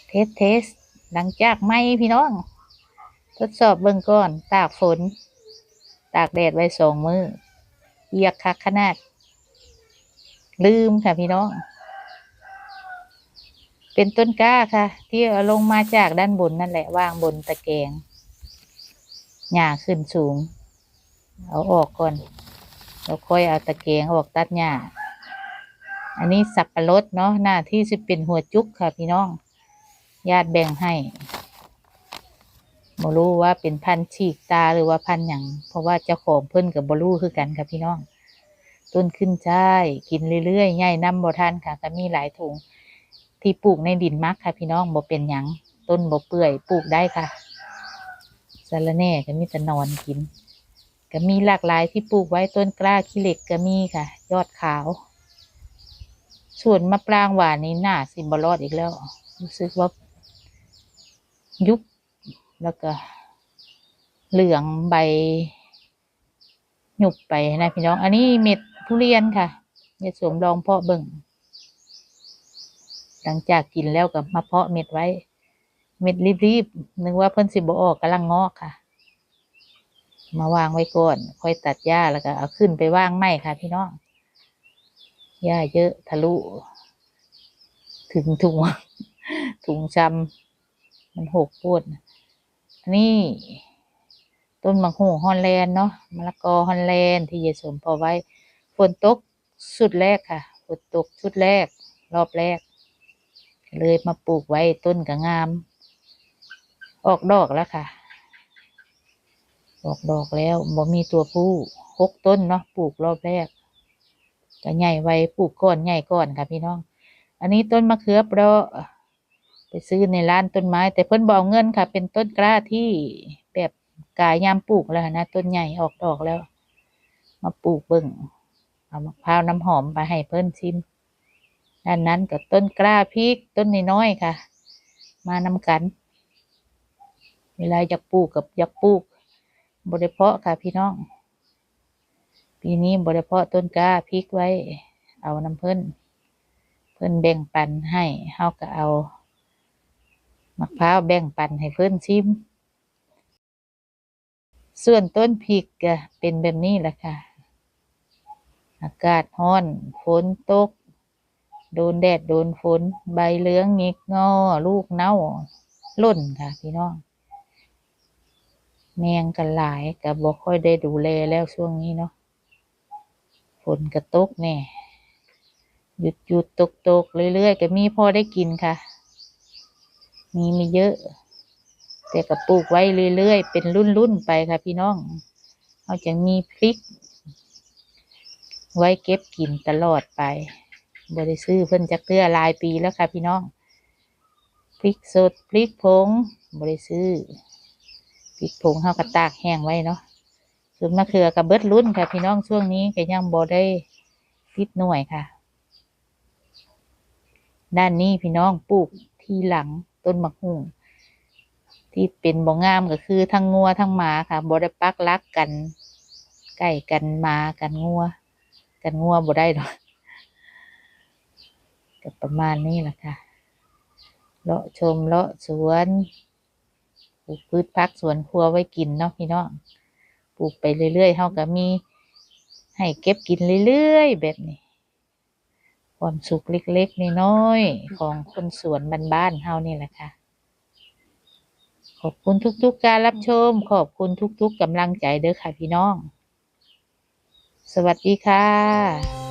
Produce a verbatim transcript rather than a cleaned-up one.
เทสเทส หลังจากไหม้พี่น้อง ทดสอบเบิ่งก่อน ตากฝน ตากแดดไว้สองมื้อ เปียกคักขนาด ลืมค่ะพี่น้อง เป็นต้นกล้าค่ะ ที่เอาลงมาจากด้านบนนั่นแหละ วางบนตะแกรง หญ้าขึ้นสูง เอาออกก่อน แล้วค่อยเอาตะแกรงออกตัดหญ้า อันนี้สับปะรดเนาะ หน้าที่สิเป็นหัวจุกค่ะพี่น้อง ญาติแบ่งให้ บ่รู้ว่าเป็นพันธุ์ฉีกตาหรือว่าพันธุ์หยัง เพราะว่าเจ้าของเพิ่นก็บ่รู้คือกันค่ะพี่น้อง ต้นขึ้นช่าย กินเรื่อยๆ ใหญ่นำบ่ทันค่ะ ก็มีหลายถุง ที่ปลูกในดินมักค่ะพี่น้อง บ่เป็นหยัง ต้นบ่เปื่อย ปลูกได้ค่ะ สะระแหน่ก็มีแต่หนอนกิน ก็มีหลากหลายที่ปลูกไว้ ต้นกล้าขี้เหล็กก็มีค่ะ ยอดขาว สวนมะปรางหวานนี่น่าสิบ่รอดอีกแล้ว รู้สึกว่ายุบ แล้วก็เหลืองใบ หยุบไปนะพี่น้อง อันนี้เม็ดทุเรียนค่ะ ยายสมลองเพาะเบิ่ง หลังจากกินแล้วก็มาเพาะเม็ดไว้ เม็ดรีบๆ นึกว่าเพิ่นสิบ่ออก กำลังงอกค่ะ มาวางไว้ก่อน ค่อยตัดหญ้าแล้วก็เอาขึ้นไปวางใหม่ค่ะพี่น้อง หญ้าเยอะทะลุ ถึงถุง ถุงชำ มันหกโพด อันนี้ ต้นมะฮุ่งฮอลแลนด์เนาะ มะละกอฮอลแลนด์ที่ยายสมเพาะไว้ ฝนตกชุดแรกค่ะ ฝนตกชุดแรก รอบแรก เลยมาปลูกไว้ ต้นก็งาม ออกดอกแล้วค่ะ ออกดอกแล้ว บ่มีตัวผู้ หกต้นเนาะ ปลูกรอบแรก ก็ใหญ่ไว ปลูกก่อนใหญ่ก่อนค่ะพี่น้อง อันนี้ต้นมะเขือเปราะ ไปซื้อในร้านต้นไม้ แต่เพิ่นบ่เอาเงินค่ะ เป็นต้นกล้าที่แบบกายามปลูกแล้วนะ ต้นใหญ่ออกดอกแล้ว มาปลูกเบิ่ง เอามะพร้าวน้ำหอมไปให้เพิ่นชิม ด้านนั้นก็ต้นกล้าพริกต้นน้อยๆค่ะ มานำกัน เวลาอยากปลูกกับอยากปลูก บ่ได้เพาะค่ะพี่น้อง ปีนี้บ่ได้เพาะต้นกล้าพริกไว้ เอานำเพิ่น เพิ่นแบ่งปันให้ เฮาก็เอามะพร้าวแบ่งปันให้เพิ่นชิม ส่วนต้นพริกก็เป็นแบบนี้แหละค่ะ อากาศร้อน ฝนตก โดนแดดโดนฝน ใบเหลืองหงิกงอ ลูกเน่าหล่นค่ะพี่น้อง แมงก็หลาย ก็บ่ค่อยได้ดูแลแล้วช่วงนี้เนาะ ฝนก็ตกแน่ หยุดๆ ตกๆ เรื่อยๆ ก็มีพอได้กินค่ะ มีไม่เยอะ แต่ก็ปลูกไว้เรื่อยๆ เป็นรุ่นๆ ไปค่ะพี่น้อง เฮาจั่งมีพริก ไว้เก็บกินตลอดไป บ่ได้ซื้อเพิ่นจักเทื่อ หลายปีแล้วค่ะพี่น้อง พริกสด พริกผง บ่ได้ซื้อ พริกผงเฮาก็ตากแห้งไว้เนาะ ส่วนมะเขือก็เบิดรุ่นค่ะพี่น้อง ช่วงนี้ก็ยังบ่ได้ติดหน่วยค่ะ ด้านนี้พี่น้องปลูกทีหลัง ต้นมะฮุ่ง ที่เป็นบ่งามก็คือทั้งงัวทั้งหมาค่ะ บ่ได้ปักหลักกัน ไก่กันหมากันงัว กันงัวบ่ได้ดอก ก็ประมาณนี้แหละค่ะ เลาะชมเลาะสวน ปลูกพืชผักสวนครัวไว้กินเนาะพี่น้อง ปลูกไปเรื่อยๆ เฮาก็มีให้เก็บกินเรื่อยๆ แบบนี้ ความสุขเล็กๆ น้อยๆ ของคนสวนบ้านๆ เฮานี่แหละค่ะ ขอบคุณทุกๆ การรับชม ขอบคุณทุกๆ กำลังใจเด้อค่ะพี่น้อง สวัสดีค่ะ